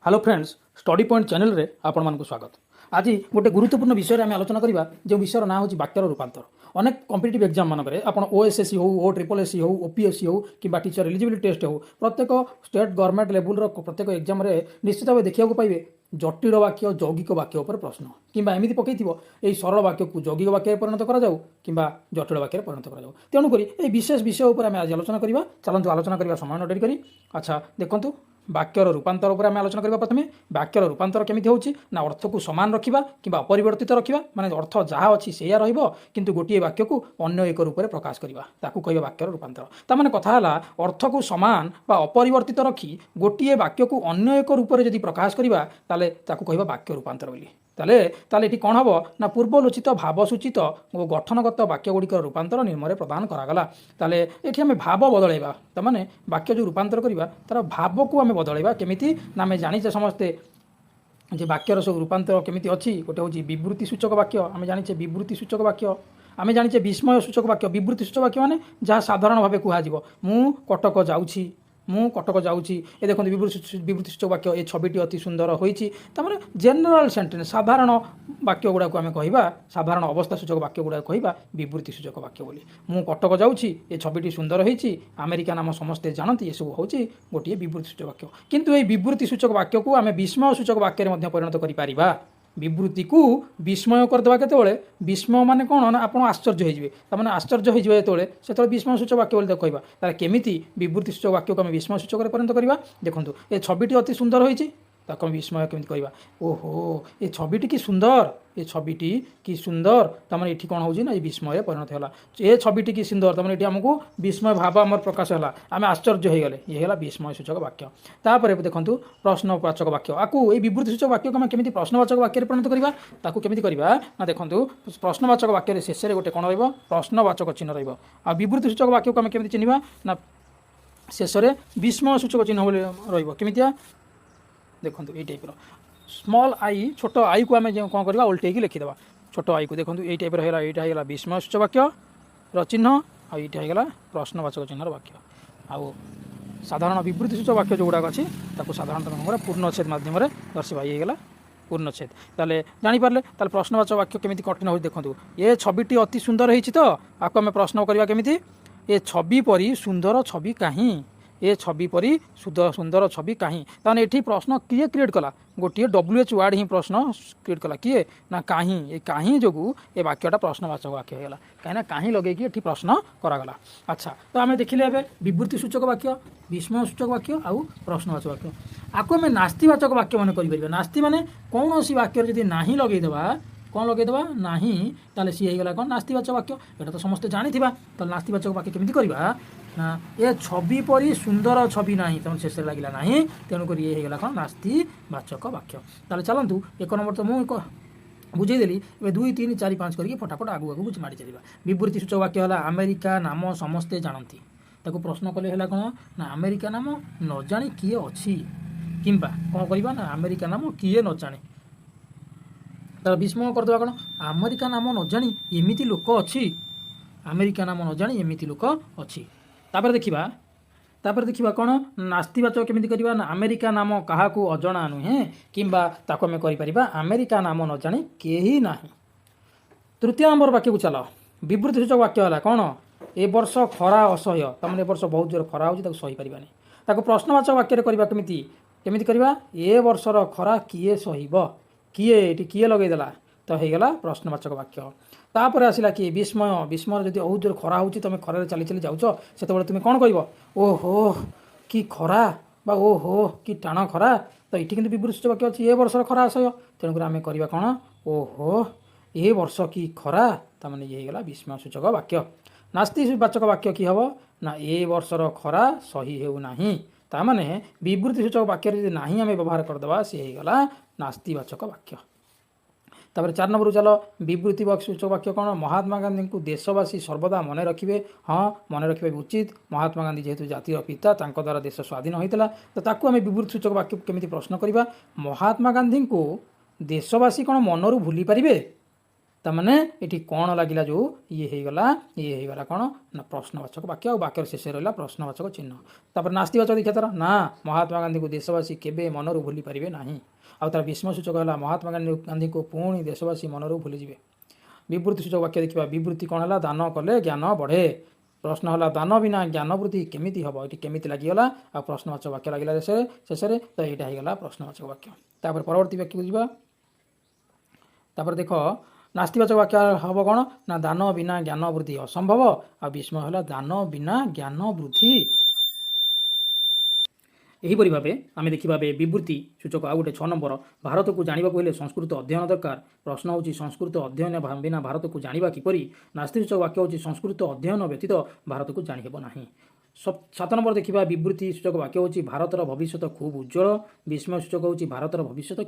Hello friends, study point ଚ୍ୟାନେଲରେ ଆପଣମାନଙ୍କୁ ସ୍ୱାଗତ। ଆଜି ଗୋଟେ ଗୁରୁତ୍ୱପୂର୍ଣ୍ଣ ବିଷୟରେ ଆମେ ଆଲୋଚନା କରିବା, ଯେଉଁ ବିଷୟର ନାଁ ହେଉଛି ବାକ୍ୟର ରୂପାନ୍ତର। ଅନେକ କମ୍ପିଟେଟିଭ୍ ଏକ୍ଜାମ୍ ମାନଙ୍କରେ ଆପଣ ଓଏସ୍ଏସ୍ସି ହେଉ, ଓ ଟ୍ରିପଲ୍ ଏସ୍ ସି ହେଉ, ଓପିଏସ୍ସି ହେଉ କିମ୍ବା ଟିଚର ଏଲିଜିବିଲିଟି ଟେଷ୍ଟ ହେଉ, ପ୍ରତ୍ୟେକ ଷ୍ଟେଟ୍ ଗଭର୍ଣ୍ଣମେଣ୍ଟ ଲେବୁଲର ପ୍ରତ୍ୟେକ ଏକ୍ଜାମ୍ରେ ନିଶ୍ଚିତ ଭାବେ ଦେଖିବାକୁ ପାଇବେ ଜଟିଳ ବାକ୍ୟ, ଯୌଗିକ ବାକ୍ୟ ଉପରେ ପ୍ରଶ୍ନ କିମ୍ବା ଏମିତି ପକାଇଥିବ, ଏଇ ସରଳ ବାକ୍ୟକୁ ଯୌଗିକ ବାକ୍ୟରେ ପରିଣତ କରାଯାଉ କିମ୍ବା ଜଟିଳ ବାକ୍ୟରେ ପରିଣତ କରାଯାଉ। ତେଣୁକରି ଏହି ବିଶେଷ ବିଷୟ ଉପରେ ଆମେ ଆଜି ଆଲୋଚନା କରିବା। ଚାଲନ୍ତୁ ଆଲୋଚନା କରିବା ସମୟ ନ ଡେରି କରି। ଆଚ୍ଛା ଦେଖନ୍ତୁ, ବାକ୍ୟର ରୂପାନ୍ତର ଉପରେ ଆମେ ଆଲୋଚନା କରିବା। ପ୍ରଥମେ ବାକ୍ୟର ରୂପାନ୍ତର କେମିତି ହେଉଛି ନା ଅର୍ଥକୁ ସମାନ ରଖିବା କିମ୍ବା ଅପରିବର୍ତ୍ତିତ ରଖିବା, ମାନେ ଅର୍ଥ ଯାହା ଅଛି ସେଇଆ ରହିବ, କିନ୍ତୁ ଗୋଟିଏ ବାକ୍ୟକୁ ଅନ୍ୟ ଏକ ରୂପରେ ପ୍ରକାଶ କରିବା, ତାକୁ କହିବା ବାକ୍ୟର ରୂପାନ୍ତର। ତା ମାନେ କଥା ହେଲା, ଅର୍ଥକୁ ସମାନ ବା ଅପରିବର୍ତ୍ତିତ ରଖି ଗୋଟିଏ ବାକ୍ୟକୁ ଅନ୍ୟ ଏକ ରୂପରେ ଯଦି ପ୍ରକାଶ କରିବା, ତାହେଲେ ତାକୁ କହିବା ବାକ୍ୟ ରୂପାନ୍ତର ବୋଲି। ତାହେଲେ ଏଠି କ'ଣ ହେବ ନା ପୂର୍ବଲୋଚିତ ଭାବସୂଚିତ ଓ ଗଠନଗତ ବାକ୍ୟ ଗୁଡ଼ିକର ରୂପାନ୍ତର ନିମ୍ନରେ ପ୍ରଦାନ କରାଗଲା। ତାହେଲେ ଏଠି ଆମେ ଭାବ ବଦଳାଇବା। ତାମାନେ ବାକ୍ୟ ଯେଉଁ ରୂପାନ୍ତର କରିବା, ତାର ଭାବକୁ ଆମେ ବଦଳାଇବା। କେମିତି ନା ଆମେ ଜାଣିଛେ ସମସ୍ତେ ଯେ ବାକ୍ୟର ସବୁ ରୂପାନ୍ତର କେମିତି ଅଛି। ଗୋଟେ ହେଉଛି ବିବୃତ୍ତି ସୂଚକ ବାକ୍ୟ, ଆମେ ଜାଣିଛେ ବିବୃତ୍ତି ସୂଚକ ବାକ୍ୟ, ଆମେ ଜାଣିଛେ ବିସ୍ମୟ ସୂଚକ ବାକ୍ୟ। ବିବୃତ୍ତି ସୂଚକ ବାକ୍ୟ ମାନେ ଯାହା ସାଧାରଣ ଭାବେ କୁହାଯିବ, ମୁଁ କଟକ ଯାଉଛି, ମୁଁ କଟକ ଯାଉଛି। ଏ ଦେଖନ୍ତୁ, ବିବୃତ୍ତି ସୂଚକ ବାକ୍ୟ, ଏ ଛବିଟି ଅତି ସୁନ୍ଦର ହୋଇଛି। ତାମାନେ ଜେନେରାଲ ସେଣ୍ଟେନ୍ସ, ସାଧାରଣ ବାକ୍ୟ ଗୁଡ଼ାକୁ ଆମେ କହିବା, ସାଧାରଣ ଅବସ୍ଥା ସୂଚକ ବାକ୍ୟ ଗୁଡ଼ାକୁ କହିବା ବିବୃତ୍ତି ସୂଚକ ବାକ୍ୟ ବୋଲି। ମୁଁ କଟକ ଯାଉଛି, ଏ ଛବିଟି ସୁନ୍ଦର ହୋଇଛି, ଆମେରିକା ନାମ ସମସ୍ତେ ଜାଣନ୍ତି, ଏସବୁ ହେଉଛି ଗୋଟିଏ ବିବୃତ୍ତି ସୂଚକ ବାକ୍ୟ। କିନ୍ତୁ ଏଇ ବିବୃତ୍ତି ସୂଚକ ବାକ୍ୟକୁ ଆମେ ବିସ୍ମୟ ସୂଚକ ବାକ୍ୟରେ ମଧ୍ୟ ପରିଣତ କରିପାରିବା। ବିବୃତ୍ତିକୁ ବିସ୍ମୟ କରିଦେବା କେତେବେଳେ? ବିସ୍ମୟ ମାନେ କ'ଣ ନା ଆପଣ ଆଶ୍ଚର୍ଯ୍ୟ ହେଇଯିବେ। ତାମାନେ ଆଶ୍ଚର୍ଯ୍ୟ ହେଇଯିବେ ଯେତେବେଳେ, ସେତେବେଳେ ବିସ୍ମୟ ସୂଚକ ବାକ୍ୟ ବୋଲି ତାକୁ କହିବା। ତାହେଲେ କେମିତି ବିବୃତ୍ତି ସୂଚକ ବାକ୍ୟକୁ ଆମେ ବିସ୍ମୟ ସୂଚକରେ ପରିଣତ କରିବା? ଦେଖନ୍ତୁ, ଏ ଛବିଟି ଅତି ସୁନ୍ଦର ହୋଇଛି, ତାକୁ ଆମେ ବିସ୍ମୟ କେମିତି କହିବା? ଓହୋ, ଏ ଛବିଟି କି ସୁନ୍ଦର, ଏ ଛବିଟି କି ସୁନ୍ଦର। ତାମାନେ ଏଠି କ'ଣ ହେଉଛି ନା ଏ ବିସ୍ମୟରେ ପରିଣତ ହେଲା। ଏ ଛବିଟି କି ସୁନ୍ଦର, ତାମାନେ ଏଠି ଆମକୁ ବିସ୍ମୟ ଭାବ ଆମର ପ୍ରକାଶ ହେଲା, ଆମେ ଆଶ୍ଚର୍ଯ୍ୟ ହେଇଗଲେ। ଇଏ ହେଲା ବିସ୍ମୟ ସୂଚକ ବାକ୍ୟ। ତାପରେ ଦେଖନ୍ତୁ, ପ୍ରଶ୍ନବାଚକ ବାକ୍ୟ। ଆକୁ, ଏଇ ବିବୃତ୍ତି ସୂଚକ ବାକ୍ୟକୁ ଆମେ କେମିତି ପ୍ରଶ୍ନବାଚକ ବାକ୍ୟରେ ପରିଣତ କରିବା? ତାକୁ କେମିତି କରିବା ନା ଦେଖନ୍ତୁ, ପ୍ରଶ୍ନବାଚକ ବାକ୍ୟରେ ଶେଷରେ ଗୋଟେ କ'ଣ ରହିବ? ପ୍ରଶ୍ନବାଚକ ଚିହ୍ନ ରହିବ। ଆଉ ବିବୃତ୍ତି ସୂଚକ ବାକ୍ୟକୁ ଆମେ କେମିତି ଚିହ୍ନିବା ନା ଶେଷରେ ବିସ୍ମୟ ସୂଚକ ଚିହ୍ନ ବୋଲି ରହିବ। କେମିତିଆ ଦେଖନ୍ତୁ, ଏଇ ଟାଇପ୍ର ସ୍ମଲ୍ I, ଛୋଟ ଆଇକୁ ଆମେ ଯେଉଁ କ'ଣ କରିବା, ଓଲଟେଇକି ଲେଖିଦେବା ଛୋଟ ଆଇକୁ। ଦେଖନ୍ତୁ, ଏଇ ଟାଇପ୍ର ହେଇଗଲା। ଏଇଟା ହେଇଗଲା ବିସ୍ମୟ ସୂଚକ ବାକ୍ୟର ଚିହ୍ନ ଆଉ ଏଇଟା ହେଇଗଲା ପ୍ରଶ୍ନବାଚକ ଚିହ୍ନର ବାକ୍ୟ। ଆଉ ସାଧାରଣ ବିବୃତ୍ତି ସୂଚକ ବାକ୍ୟ ଯେଉଁଗୁଡ଼ାକ ଅଛି, ତାକୁ ସାଧାରଣତଃ କ'ଣ କରିବା? ପୂର୍ଣ୍ଣଚ୍ଛେଦ ମାଧ୍ୟମରେ ଦର୍ଶାଇବା। ଇଏ ହେଇଗଲା ପୂର୍ଣ୍ଣଚ୍ଛେଦ। ତାହେଲେ ଜାଣିପାରିଲେ। ତାହେଲେ ପ୍ରଶ୍ନବାଚକ ବାକ୍ୟ କେମିତି କଠିନ ହେଉଛି ଦେଖନ୍ତୁ। ଏ ଛବିଟି ଅତି ସୁନ୍ଦର ହେଇଛି ତ, ଆକୁ ଆମେ ପ୍ରଶ୍ନ କରିବା କେମିତି? ଏ ଛବି ପରି ସୁନ୍ଦର ଛବି କାହିଁ? ଏ ଛବି ପରି ସୁନ୍ଦର ଛବି କାହିଁ? ତାହେଲେ ଏଠି ପ୍ରଶ୍ନ କିଏ କ୍ରିଏଟ୍ କଲା? ଗୋଟିଏ ଡବ୍ଲ୍ୟୁ ଏଚ୍ ୱାର୍ଡ଼ ହିଁ ପ୍ରଶ୍ନ କ୍ରିଏଟ୍ କଲା। କିଏ ନା କାହିଁ। ଏ କାହିଁ ଯୋଗୁଁ ଏ ବାକ୍ୟଟା ପ୍ରଶ୍ନବାଚକ ବାକ୍ୟ ହେଇଗଲା, କାହିଁକିନା କାହିଁ ଲଗେଇକି ଏଠି ପ୍ରଶ୍ନ କରାଗଲା। ଆଚ୍ଛା, ତ ଆମେ ଦେଖିଲେ ଏବେ ବିବୃତ୍ତି ସୂଚକ ବାକ୍ୟ, ବିସ୍ମୟ ସୂଚକ ବାକ୍ୟ ଆଉ ପ୍ରଶ୍ନବାଚକ ବାକ୍ୟ। ଆକୁ ଆମେ ନାସ୍ତିବାଚକ ବାକ୍ୟ ମାନେ କରିପାରିବା। ନାସ୍ତି ମାନେ କୌଣସି ବାକ୍ୟରେ ଯଦି ନାହିଁ ଲଗେଇଦେବା, କ'ଣ ଲଗେଇଦେବା? ନାହିଁ, ତାହେଲେ ସିଏ ହେଇଗଲା କ'ଣ? ନାସ୍ତିବାଚକ ବାକ୍ୟ। ଏଇଟା ତ ସମସ୍ତେ ଜାଣିଥିବା। ତାହେଲେ ନାସ୍ତିବାଚକ ବାକ୍ୟ କେମିତି କରିବା ନା ଏ ଛବି ପରି ସୁନ୍ଦର ଛବି ନାହିଁ। ତେଣୁ ଶେଷରେ ଲାଗିଲା ନାହିଁ, ତେଣୁକରି ଇଏ ହେଇଗଲା କ'ଣ? ନାସ୍ତିବାଚକ ବାକ୍ୟ। ତାହେଲେ ଚାଲନ୍ତୁ, ଏକ ନମ୍ବର ତ ମୁଁ ବୁଝେଇଦେଲି। ଏବେ 2, 3, 4, 5 କରିକି ଫଟାଫଟ ଆଗକୁ ଆଗକୁ ମାଡ଼ି ଚାଲିବା। ବିବୃତ୍ତି ସୂଚକ ବାକ୍ୟ ହେଲା, ଆମେରିକା ନାମ ସମସ୍ତେ ଜାଣନ୍ତି। ତାକୁ ପ୍ରଶ୍ନ କଲେ ହେଲା କ'ଣ ନା ଆମେରିକା ନାମ ନ ଜାଣି କିଏ ଅଛି? କିମ୍ବା କ'ଣ କରିବା ନା ଆମେରିକା ନାମ କିଏ ନ ଜାଣେ? ତାର ବିସ୍ମୟ କରିଦେବା କ'ଣ? ଆମେରିକା ନାମ ନ ଜାଣି ଏମିତି ଲୋକ ଅଛି? ଆମେରିକା ନାମ ନ ଜାଣି ଏମିତି ଲୋକ ଅଛି? ତାପରେ ଦେଖିବା କ'ଣ? ନାସ୍ତିବାଚକ କେମିତି କରିବା ନା ଆମେରିକା ନାମ କାହାକୁ ଅଜଣା ନୁହେଁ, କିମ୍ବା ତାକୁ ଆମେ କରିପାରିବା ଆମେରିକା ନାମ ନ ଜାଣି କେହି ନାହିଁ। ତୃତୀୟ ନମ୍ବର ବାକ୍ୟକୁ ଚାଲ। ବିବୃତ୍ତି ସୂଚକ ବାକ୍ୟ ହେଲା କ'ଣ? ଏ ବର୍ଷ ଖରା ଅସହ୍ୟ। ତାମାନେ ଏ ବର୍ଷ ବହୁତ ଜୋର ଖରା ହେଉଛି, ତାକୁ ସହିପାରିବାନି। ତାକୁ ପ୍ରଶ୍ନବାଚକ ବାକ୍ୟରେ କରିବା କେମିତି? କେମିତି କରିବା? ଏ ବର୍ଷର ଖରା କିଏ ସହିବ? କିଏ, ଏଠି କିଏ ଲଗେଇଦେଲା ତ ହେଇଗଲା ପ୍ରଶ୍ନବାଚକ ବାକ୍ୟ। ତାପରେ ଆସିଲା କି ବିସ୍ମୟ। ବିସ୍ମୟ, ଯଦି ବହୁତ ଜୋର ଖରା ହେଉଛି, ତୁମେ ଖରାରେ ଚାଲି ଚାଲି ଯାଉଛ, ସେତେବେଳେ ତୁମେ କ'ଣ କହିବ? ଓହୋ କି ଖରା ବା ଓହୋ କି ଟାଣ ଖରା। ତ ଏଠି କିନ୍ତୁ ବିବୃତ୍ତି ସୂଚକ ବାକ୍ୟ ଅଛି, ଏ ବର୍ଷର ଖରା ଅସହ୍ୟ। ତେଣୁକରି ଆମେ କରିବା କ'ଣ? ଓହୋ ଏ ବର୍ଷ କି ଖରା। ତାମାନେ ଇଏ ହେଇଗଲା ବିସ୍ମୟ ସୂଚକ ବାକ୍ୟ। ନାସ୍ତିବାଚକ ବାକ୍ୟ କି ହେବ ନା ଏ ବର୍ଷର ଖରା ସହି ହେଉନାହିଁ। ତାମାନେ ବିବୃତ୍ତି ସୂଚକ ବାକ୍ୟରେ ଯଦି ନାହିଁ ଆମେ ବ୍ୟବହାର କରିଦେବା, ସିଏ ହେଇଗଲା ନାସ୍ତିବାଚକ ବାକ୍ୟ। ତାପରେ 4 ନମ୍ବରକୁ ଚାଲ। ବିବୃତ୍ତି ସୂଚକ ବାକ୍ୟ କ'ଣ? ମହାତ୍ମା ଗାନ୍ଧୀଙ୍କୁ ଦେଶବାସୀ ସର୍ବଦା ମନେ ରଖିବେ। ହଁ, ମନେ ରଖିବା ବି ଉଚିତ। ମହାତ୍ମା ଗାନ୍ଧୀ ଯେହେତୁ ଜାତିର ପିତା, ତାଙ୍କ ଦ୍ୱାରା ଦେଶ ସ୍ୱାଧୀନ ହୋଇଥିଲା। ତ ତାକୁ ଆମେ ବିବୃତ୍ତି ସୂଚକ ବାକ୍ୟକୁ କେମିତି ପ୍ରଶ୍ନ କରିବା? ମହାତ୍ମା ଗାନ୍ଧୀଙ୍କୁ ଦେଶବାସୀ କ'ଣ ମନରୁ ଭୁଲି ପାରିବେ? ତାମାନେ ଏଠି କ'ଣ ଲାଗିଲା? ଯେଉଁ ଇଏ ହେଇଗଲା, ଇଏ ହେଇଗଲା କ'ଣ ନା ପ୍ରଶ୍ନବାଚକ ବାକ୍ୟ। ଆଉ ବାକ୍ୟର ଶେଷରେ ରହିଲା ପ୍ରଶ୍ନବାଚକ ଚିହ୍ନ। ତାପରେ ନାସ୍ତିବାଚକ ଦେଖିବା ତାର ନା, ମହାତ୍ମା ଗାନ୍ଧୀଙ୍କୁ ଦେଶବାସୀ କେବେ ମନରୁ ଭୁଲି ପାରିବେ ନାହିଁ। ଆଉ ତାର ବିସ୍ମୟ ସୂଚକ ହେଲା, ମହାତ୍ମା ଗାନ୍ଧୀଙ୍କୁ ପୁଣି ଦେଶବାସୀ ମନରୁ ଭୁଲିଯିବେ। ବିବୃତ୍ତି ସୂଚକ ବାକ୍ୟ ଦେଖିବା। ବିବୃତ୍ତି କ'ଣ ହେଲା? ଦାନ କଲେ ଜ୍ଞାନ ବଢ଼େ। ପ୍ରଶ୍ନ ହେଲା, ଦାନ ବିନା ଜ୍ଞାନ ବୃଦ୍ଧି କେମିତି ହେବ? ଏଠି କେମିତି ଲାଗିଗଲା ଆଉ ପ୍ରଶ୍ନବାଚକ ବାକ୍ୟ ଲାଗିଲା ଶେଷରେ। ତ ଏଇଟା ହେଇଗଲା ପ୍ରଶ୍ନବାଚକ ବାକ୍ୟ। ତାପରେ ପରବର୍ତ୍ତୀ ବାକ୍ୟକୁ ଯିବା। ତାପରେ ଦେଖ, ନାସ୍ତିବାଚକ ବାକ୍ୟ ହେବ କ'ଣ ନା, ଦାନ ବିନା ଜ୍ଞାନ ବୃଦ୍ଧି ଅସମ୍ଭବ। ଆଉ ବିସ୍ମୟ ହେଲା, ଦାନ ବିନା ଜ୍ଞାନ ବୃଦ୍ଧି? ଏହିପରି ଭାବେ ଆମେ ଦେଖିବା ଏବେ ବିବୃତ୍ତି ସୂଚକ ଆଉ ଗୋଟେ 6 ନମ୍ବର। ଭାରତକୁ ଜାଣିବାକୁ ହେଲେ ସଂସ୍କୃତ ଅଧ୍ୟୟନ ଦରକାର। ପ୍ରଶ୍ନ ହେଉଛି, ସଂସ୍କୃତ ଅଧ୍ୟୟନ ବିନା ଭାରତକୁ ଜାଣିବା କିପରି? ନାସ୍ତି ସୂଚକ ବାକ୍ୟ ହେଉଛି, ସଂସ୍କୃତ ଅଧ୍ୟୟନ ବ୍ୟତୀତ ଭାରତକୁ ଜାଣିହେବ ନାହିଁ। 7 ନମ୍ବର ଦେଖିବା। ବିବୃତ୍ତି ସୂଚକ ବାକ୍ୟ ହେଉଛି, ଭାରତର ଭବିଷ୍ୟତ ଖୁବ୍ ଉଜ୍ଜଳ। ବିସ୍ମୟ ସୂଚକ ହେଉଛି, ଭାରତର ଭବିଷ୍ୟତ